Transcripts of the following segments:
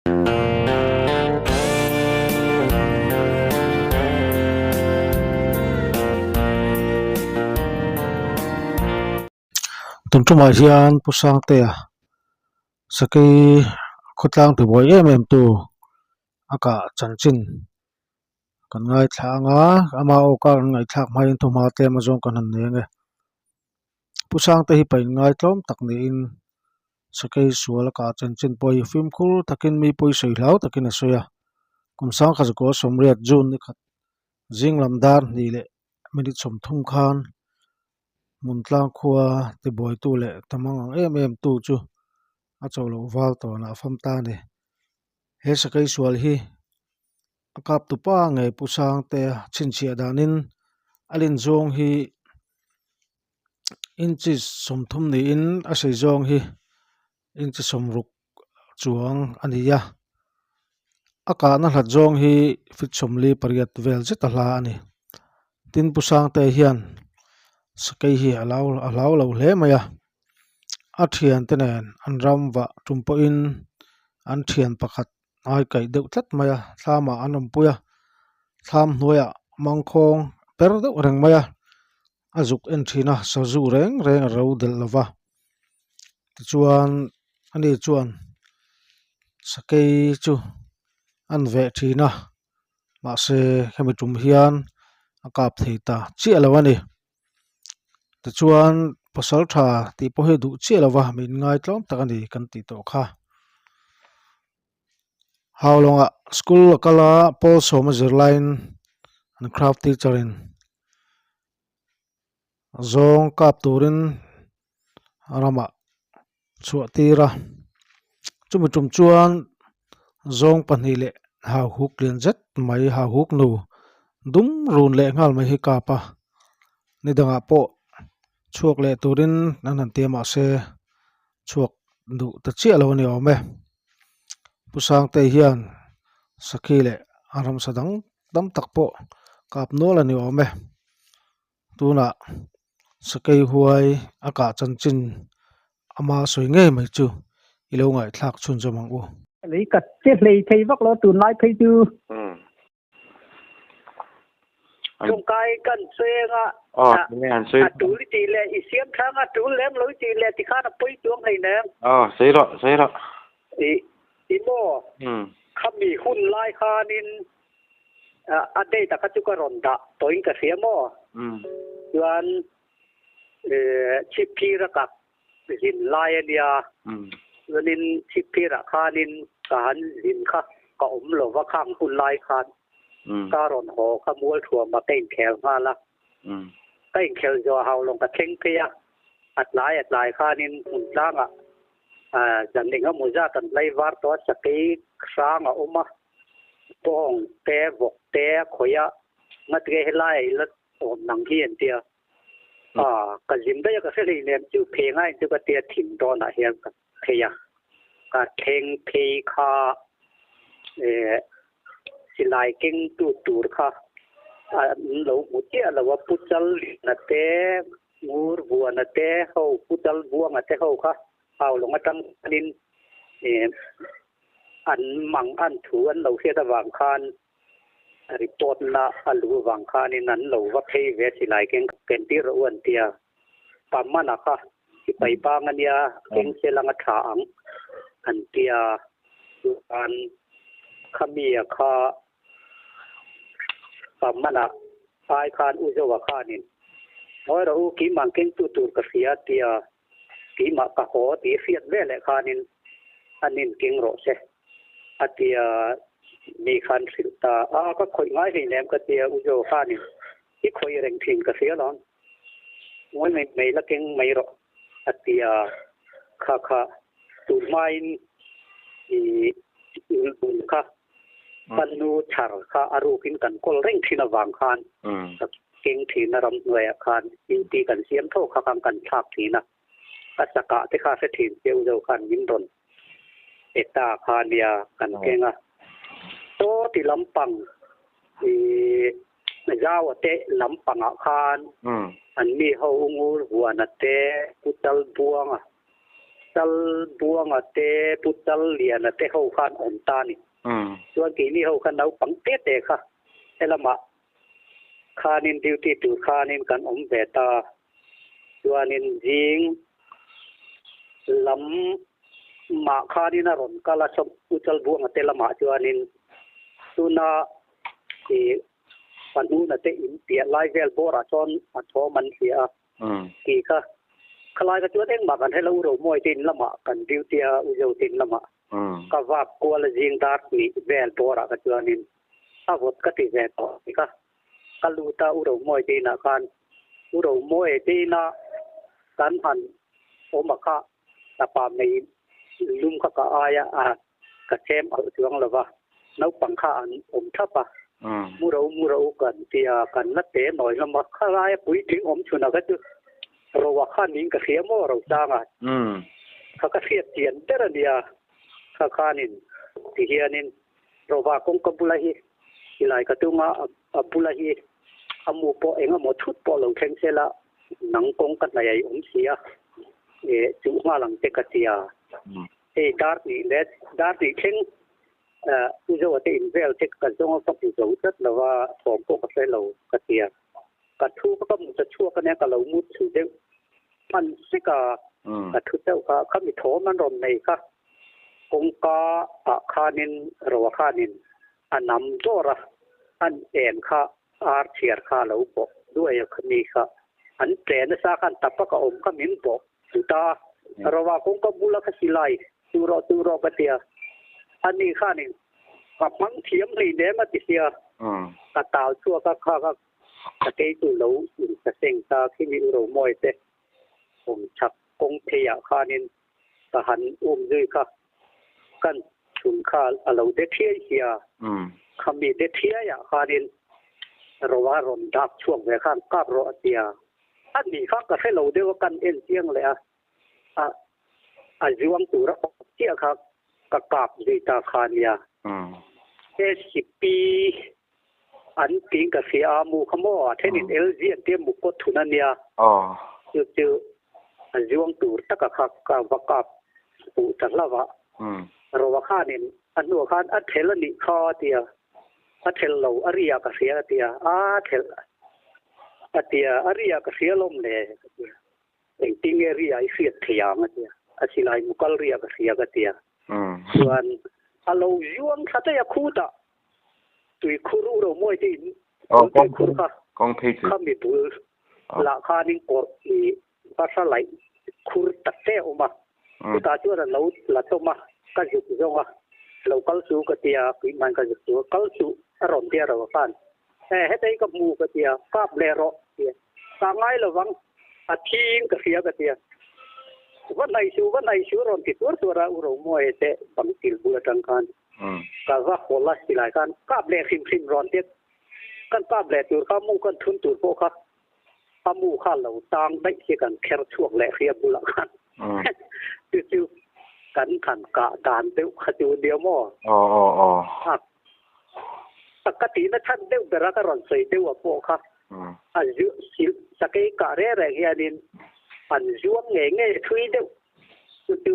Tun tumah hian Pu Sangtea sakei khawtlang tibuai em em tu a kah chanchin kan ngaithla ang a ama aw kar an ngaihthlak hmain thawmhma tlem azawng kan han nei ang e. Pu Sangte hi pain ngaitlawm tak niin sakei sual a kah chanchin pawh hi fimkhur takin mi pawi sawi hlau takin a sawi a kum sangkhat zakua sawmriat June ni khat zing lam dar hnih leh minute 30 khan hmun tlang khua tibuaitu leh tamang ang em em tu chu a chawh loh val tawnah a fam ta a ni. He sakei sual hi a kap tupa ngei Pu Sangtea chhinchhiah danin a lin zawng hi inches 30 niin a sei zawng hi inchi 60 chuang a ni a a kahna hlat zawng hi feet 48 vel zet a hla a ni tin Pu Sangtea hian sakei hi a lo a hlau lo hle mai a a thiante nen an ram vah tum pawhin an thian pakhat ai kaih deuh tlat mai a thlamah an awmpui a thlam hnuaiah mangkhawng per deuh reng mai a a zuk en thin a sazu reng reng a ro delh lo va tichuan ani chuan sakei chu an veh thin a mahse hemi tum hian a kap thei ta chiah lo a ni. Tichuan pasal tha tih pawh hi duh chiah lo va min ngaitlawm tak a ni kan tih tawh kha. Haulawngah school a kal a pawl sawma zir laiin an craft teacher in zawng kap turin ramah chhuah tir a chumi tum chuan zawng pahnih leh hauhuk lian zet mai hauhuk nu dum run leh nghal mai hi kap a ni dangah pawh chhuak leh turin an han ti a mahse chhuak duh ta chiah lo a ni awm e Pu Sangte hian sakhi leh a ramsa dang tam tak pawh kap nual a ni awm e. Tunah sakei huai a kah chanchin ama sawi ngei mai chu i lo ngaihthlak chhunzawm ang u. Lei ka che hlei thei vak lo tunlai phei chu. Tawngkai kan cheng a, a tul i tih leh i siam thlang a tul lem lo i tih leh tikhan a pawi chuang hlei nem. Sawi rawh, sawi rawh. I maw? Khami hun lai khanin a date a kha chu ka rawn dah tawhin ka hria maw? Chuan chhipphir a ka zin lai a nia, chuanin chhipphirah khanin ka han zin kha ka awm lo va khang hun lai khan ka rawn haw kha Mualthuama ka inkhel nghal a, ka inkhel zawh hau lawng ka thleng phei a, a tlai a tlai khanin hmun tlangah zan engemaw zat an hlai var tawh a, sakei hrang a awm a. Bawng te, vawk te a khawih a, ngatinge helai ah ila awm nang hi an tia. Aw, ka zim daih a ka hre hlei nem chu phei ngai chu ka tia thim dawn ah hian ka phei a. Ka thleng phei kha eh silai keng tu tur kha an lo hmu chiah lo a, Pu Challiana te, Ngur Buana te ho, Pu Chalbuanga te ho kha Haulawng atang khanin eh an mang an thu an lo hriat avang khan report na a luh avang khanin an lo va phei ve silai keng ken tir rawh u an tia. Pamana kha sipai bang a nia keng se langa tha ang an tia chuan khamia kha Pamana ai khan u Zoa khanin ngawi rawh u keimah kengtu tur ka hria tia Keimah ka haw tih hriat veleh khanin an inkeng rawh se a tia mi khan hrilh ta a, ka khawih ngai hlei nem ka tia U Zo khanin i khawih reng thin ka hria lawm, ngawi mai mai la keng mai rawh a tia kha kha tun hmain i ulbul kha ka nu chhar kha a rukin kan kawl reng thin avang khan ka keng thin a ramhnuaiah khan duty kan siam tho kha khan kan thlak thin a, ka chakah te kha hre thin cheu zo khan min rawn pe ta kha nia kan keng a. Chaw ti lampang ih Zaua te lampangah khan an mi ho Ungur Huana te Kutal Buanga. Chalbuanga te, Pu Challiana te ho khan awm ta a ni. Chuan keini ho kha naupang te te kha helamah khanin duty tur khanin kan awm ve ta. Chuanin zing lam mah khanin a rawn kal a, Pu Chalbuanga te lamah chuanin tuna ih Pahnuna te in piah lai vel bawrah chuan a thawm an hria a tih kha. Khalai kha chuan engmah kan hre lo, Romawi te in lamah kan duty a, U Zo te in lamah ka vak kual a zing dar hnih vel bawrah kha chuanin a vawt ka ti ve tawh tih kha ka lut a, U Romawi te inah khan U Romawi te inah kan han awm a kha tapa mei lum kha ka aia a ka chem alh chuang lo va, naupang kha an awm thap a, mu ro mu ro kan ti a, kan la te nawi hlawm a, khalaia puitling awm chhun a kha chu Roa kha niin ka hria maw Rosanga kha ka hriat chian ber a nia, kha khanin ti hianin Rova kawngka bula hi silai ka tung a, a bula hi a mu pawh eng emaw thut pawh lo thleng sela nang kawngka hnaih a i awm si a, chuh nghal ang che ka ti a. Hei dar hnih leh dar hnih thleng U Zoa te in vel te ka zawng a ka hmu zo tlat lo a, thawm pawh ka hre lo ka ti a. Ka thu kha ka hmu ta chhuak a nia ka lo mut chhu deuh hman sek a, ka thu chauh kha khami thawm an rawn nei kha kawngka ah khanin Roa khanin a nam dawr a, an en kha ar chhiar kha a lo bawh duai a khami kha an tle nasa khan tapa ka awm kha min bawh Chuta Rova kawngka bula ka silai chu rawh chu rawh ka tia, ani khanin ka hmang thiam hlei nem a ti sia, ka tal chhuak a kha kha ka kei chu lo in sa seng ta khi mi u Romawi te awm chhak kawng phei ah khanin ka han um zui kha kan chhun kha a lo de thiai sia, khami de thiai ah khanin Rova rawn dak chhuak ve khan kap rawh a tia. A nih kha ka hre lo deuh a kan en chiang leh a, a a zuang tur a awm chiah kha ka kap zui ta kha nia. SCP an tiin ka hria a mu kha maw a thenin LG an tia mu kawt thun a nia. Chu chu a zuang tur taka kha ka va kap fuh ta hlauh a. Roa khanin a hnuah khan a thel a nih kha a tia. A thelh lo, a ri ah ka hria a ti a, a thelh a ti a, a ri ah ka hria lawm le ka ti a, engtin nge ri ah i hriat thei ang a ti a, a silai mukal ri ah ka hria ka ti a, chuan a lo zuang thla daih a khutah tui khur u ro mawi te in tui khur kha khami bul lah khanin kawrh i Bahra laih khur tak te a awm a, chutah chuan a lo la tawm a, ka zuk zawng a, lo kal chu ka ti a, puihman ka zuk chu a, kal chu a rawn ti a ro khan, e hetei ka hmu ka ti a, kap leh rawh ti a, kah ngai lovang a thing ka hria ka ti a, va hnaih suh va hnaih suh a rawn ti tuar tuar a, u Romuaia te bang til bul atang khan ka va hawl a silai khan kap leh hrim hrim rawn ti a, kan kap leh tur kha mu kan thun tur pawh kha A mu kha lo tang daih hi kan kher chhuak leh hria bulah khan chu chu kan han kah dan deuh kha chu nia maw? Aw aw aw. A ka tihna chhan deuh bera ka rawn sawi deuh a pawh kha a zu sil sakei kah reng reng hianin an zuang ngei ngei thui deuh chu chu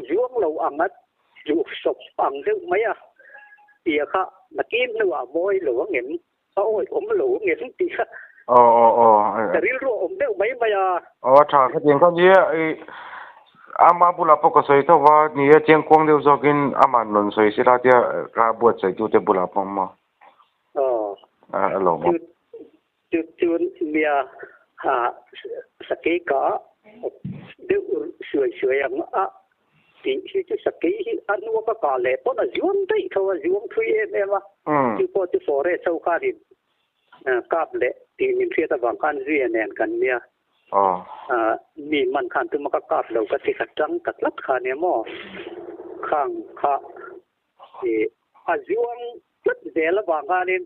zuang lo ang a duh sawp ang deuh mai a tia kha nakin hnuah mawi lo angem A awi awm lo nge hlung tih kha. Aw aw aw. Ka rilru a awm deuh mai mai a. Aw a tha ka tiang kha nia i ama bulah pawh ka sawi tho va nia chiangkuang deuh zawkin aman rawn sawi sela tia ka buatsaih tute bulah pawh maw. Aw. A lawm awm. Chu chu nia sakei ka deuh suai suai ang a tih hi chu sakei hi a hnua ka kah leh pawn a zuang daih tho a, zuang thui em em a, chu pawh chu forest ho khanin kap leh tih min hriat avang khan zuia nen kan nia, mi man khan tuma ka kap lo ka ti kha tang ta tlat kha nia maw, khang kha a zuang tlat zel avang khanin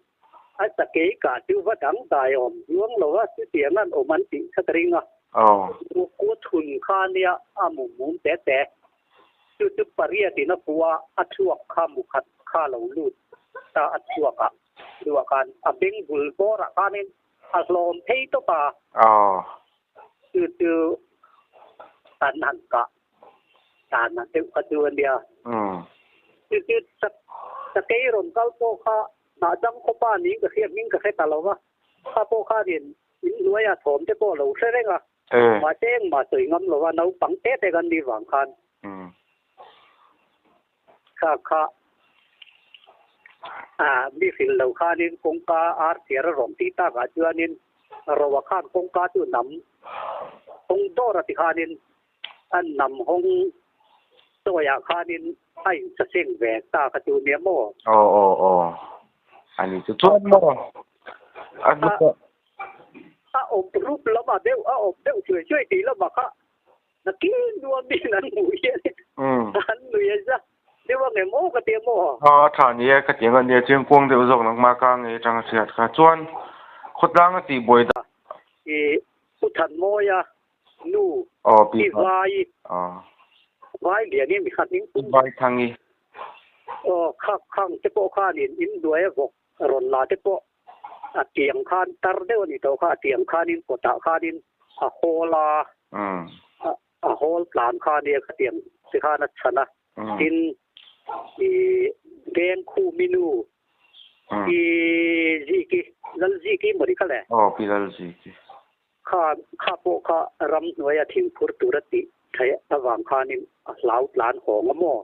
a sakei kah chu va dang dai awm zuang lo a, chutiang an awm an tih kha ka ring a. Kua thun kha nia a mu mum te te, chu chu pariat in a pua a chhuak kha mu khat kha lo lut ta a chhuak ah duah khan a beng bul bawr ah khanin a hlawm phei tawp a. Chu chu. An han kah dan ang deuh kha chu a nia. Chu chu sakei rawn kal pawh kha hnah dang khawpa niin ka hria hming ka hre ta lo va, kha pawh khanin in hnuaia thawm te pawh a lo hre reng a, mahse engmah sawi ngam lo va, naupang te te kan nih vang khan kha kha mi hrilh lo khanin kawngka ar chiar a rawn tih takah chuanin Roa khan kawngka chu nam hawng dawr a ti khanin a nam hawng chawiah khanin a insaseng ve ta kha chu nia maw? Aw aw aw a ni chu chuan maw a a awp rup lamah deuh a awp deuh chuai chuai tih lamah kha Nakin nuamin an hmuh hian an nui a za deuh ang em aw ka ti a maw? A tha ni e, ka ti ang a nia, chiangkuang deuh zawk nangmah ka ngei atanga hriat kha. Chuan khawtlang a tih buai dan. I Pu Thanmawia nu i vai vai lian i mi kha hming pum. Vai Thangi. Aw kha khang te pawh khanin in hnuai a vawk rawn la te pawh a tiang khan tar deuh a ni tawh kha, a tiang khanin kawtah khanin a hawl a, a hawl tlan kha a nia khatiang te khan a chhan a, tin ih veng khumi nu pi Ziki, Lal Ziki maw ni kha le? Aw pi Lal Ziki. Kha kha pawh kha ramhnuaia thingphur tur a tih theih avang khanin a hlau tlan hawng a maw?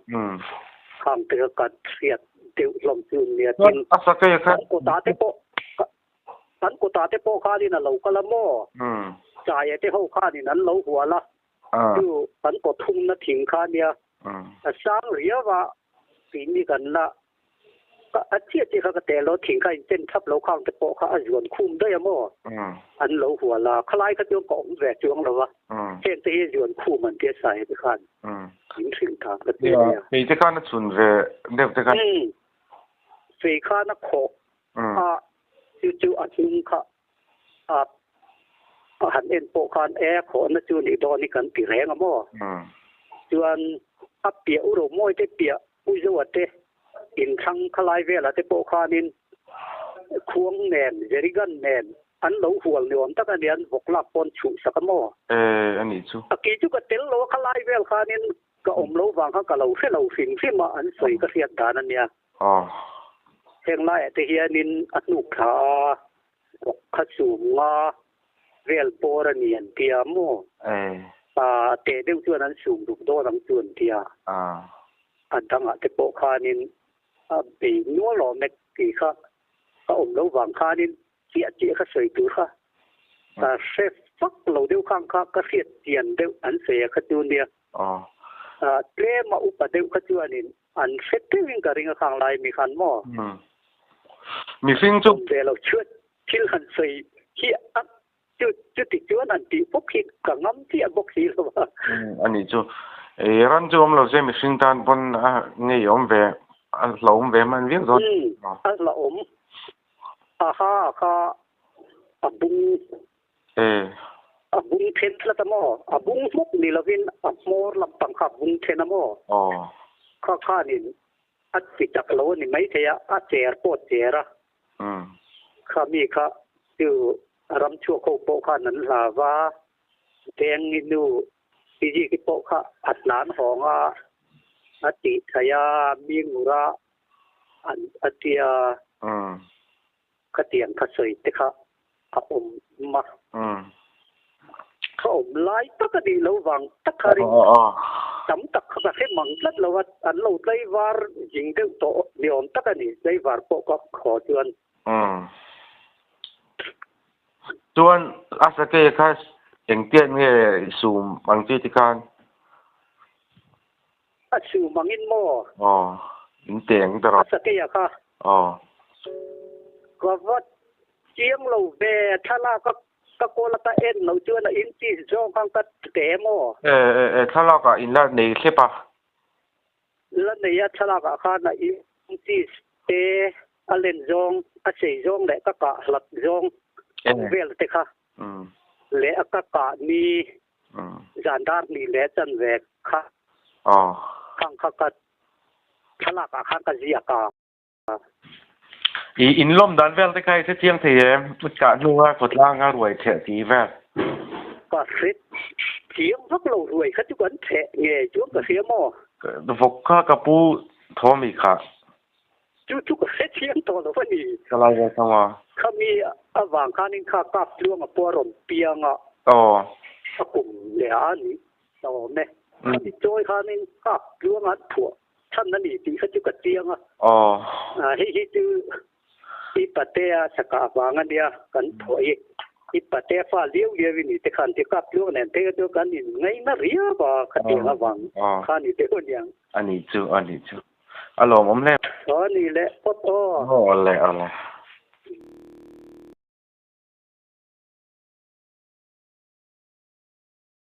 Khang te kha ka hriat deuh hlawm chu nia tin kan kawtah te pawh kan kawtah te pawh khanin a lo kal a maw? Chaia te ho khanin an lo hual a, chu kan kawt thumna thing kha nia a sang riau a tih ni kan la A chiah chiah kha ka tel lo, thing kha in chen thap lo khang te pawh kha a zuan khum daih a maw? An lo hual a, khalai kha chuan ka awm ve chuang lo va, heng te hi a zuan khum an tia sai te khan min hrilh ta ka ti a nia. Fei te khan a chhun ve deuh te khan. Fei khan a khawh a, chu chu a hnung kha a han en pawh khan e khawhna chu nih dawn hi kan ti reng a maw? Chuan a piah u ro mawi te piah Pu Zoa te inthlang khalai velah te pawh khanin khuang nen, jerrygun nen an lo hual ni awm tak a nia, an vawk lak pawn chhuh sak a maw? E, a nih chu. A kei chu ka tel lo a, khalai vel khanin ka awm lo vang khan ka lo hre lo hrim hrim a, an sawi ka hriat dan a nia. Aw. Heng laiah te hianin a hnuk thla a, vawk kha chum nga vel bawr a ni an tia maw? E. A teh deuh chuan an sum ruk dawn ang chu an tia. A. A dangah te pawh khanin a bei nual awm e tih kha ka awm lo vang khanin chiah chiah kha sawi tur kha ka hre fak lo deuh khang kha ka hriat chian deuh an sawi a kha chu nia. Aw. Tlem a upa deuh kha chuanin an hre teuhin ka ring a khang lai mi khan maw? Mihring chu. Awm ve lo chuan thil han sawi hi a chu chuti chuan an tih bawk hi ka ngam chiah bawk si lo a. A nih chu. Ran chu awm lo se mihring tan pawn a ngei awm ve a hlauhawm ve hman viau dawn. A hlauhawm. A ha kha a bung. A bung then tlat a maw? A bung hmawk ni lovin a hmawr lampang kha a bung then a maw? Kha khanin a ti tak lo a ni maithei a, a cher pawh a cher a. Kha mi kha chu ram chhuak ho pawh khan an hlau va, Dengi nu Fiziki pawh kha a tlan hawng a, a tih thei a, mi ngura an a tia. Khatiang kha sawi te kha a awm a. Ka awm lai tak a nih lo vang tak kha ring tam tak kha ka hre mang tlat lo a, an lo tlaivar zing deuh tawh ni awm tak a ni, tlaivar pawh ka khaw chuan. Chuan a sakei kha engtiat nge sum ang chi ti khan? A sum angin maw? Aw, in teng ta rawh. A sakeia kha. Aw. Ka va chiang lo ve, thlalak a ka kawl a ka en lo chuan a in chi zawng khan ka te maw? E, e, e, thlalak ah in la nei thlep a. La nei a, thlalak ah khan a in chi te a len zawng, a sei zawng leh ka kah hlat zawng vel te kha leh a ka kah ni Zan dar hnih leh chanve kha khang kha ka thlalak ah khan ka ziak a. I inlawm dan vel te kha i hre chiang thei em? Kah hnunga khawtlanga ruai theh tih vel. Ka hre Chiang vak lo ruai kha chu kan chheh ngei chuan ka hria maw? Vawk kha ka pu tho mi kha. Chu chu ka hre chiang tawh lo a ni. Ka lai ve thung a. Khami avang khanin kha kap tluanga pawh a rawn piang a. Aw. A kum leh a ni ta awm e. Khami chawi khanin kap tluanga an phuah chhan a ni tih kha chu ka chiang a. Aw. Hei hi chu I patea chakah vang a nia kan phuah i, i patea fa liau liau i ni te khan ti kap tluang nen phei kha chu kan in ngaina riau a, khatiang avang kha ni deuh a niang. A nih chu, a nih chu. A lawmawm hle. Aw ni leh phawt aw. Aw le, aw le.